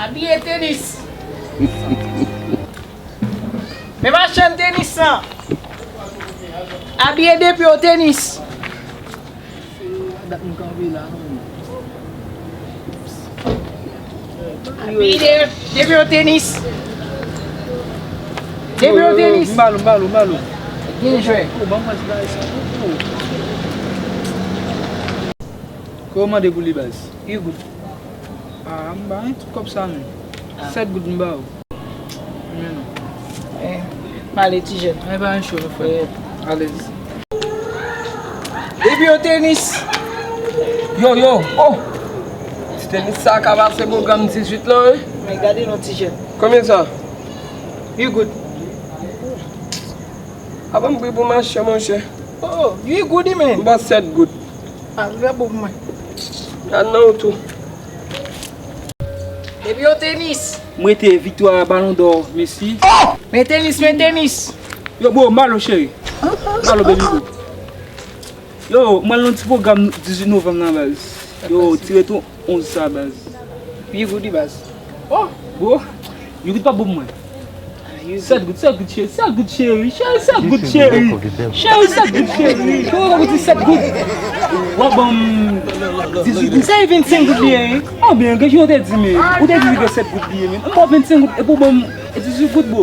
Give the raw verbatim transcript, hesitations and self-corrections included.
Abiye tenis. Men machann tenis lan. Abiye depi o tenis. Abiye depi o tenis. Depi o tenis. Mbalo, mbalo, mbalo. Gen jwè. Kòman de pou li baz? Ui goud. Ah, m ba yon ti kòb sa menm. Sèt goud m ba ou. Men non. Eh, m ale ti jèn. Ay pa yon cho nou frè. Alèz. Depi o tenis. Yo, yo, oh. Ti tenis sa ka pase pwogram dizuit lan wi. Men gade non ti jèn. Konbyen sa? Ui goud. Apa m pri pou mache monchè. Oh, ui goud wi men. M ba sèt goud. Ah, gade pou mwen. Gad nan ou tou. Depi o tenis. M rete viktwa balon dò Messi. Men tenis, men tenis. Yo bro, malo cheri. Malo baby boo. Yo, mwen nan ti pwogram dizuit novanm nan baz. Yo, tire tou onz sa baz. Ui goud wi baz. Oh, bro. Ui goud pa bon pou mwen. Sèt goud, sèt goud cheri, sèt goud cheri, cheri, sèt goud cheri. Cheri, sèt goud cheri. Kòman ou di sèt goud? W ap ban m dizuit goud. Se vennsenk goud li ye wi. Anben, gen jou ou te di men, ou te di li gen sèt goud li ye men. M ba w vennsenk goud epi w ban m dizuit goud bro.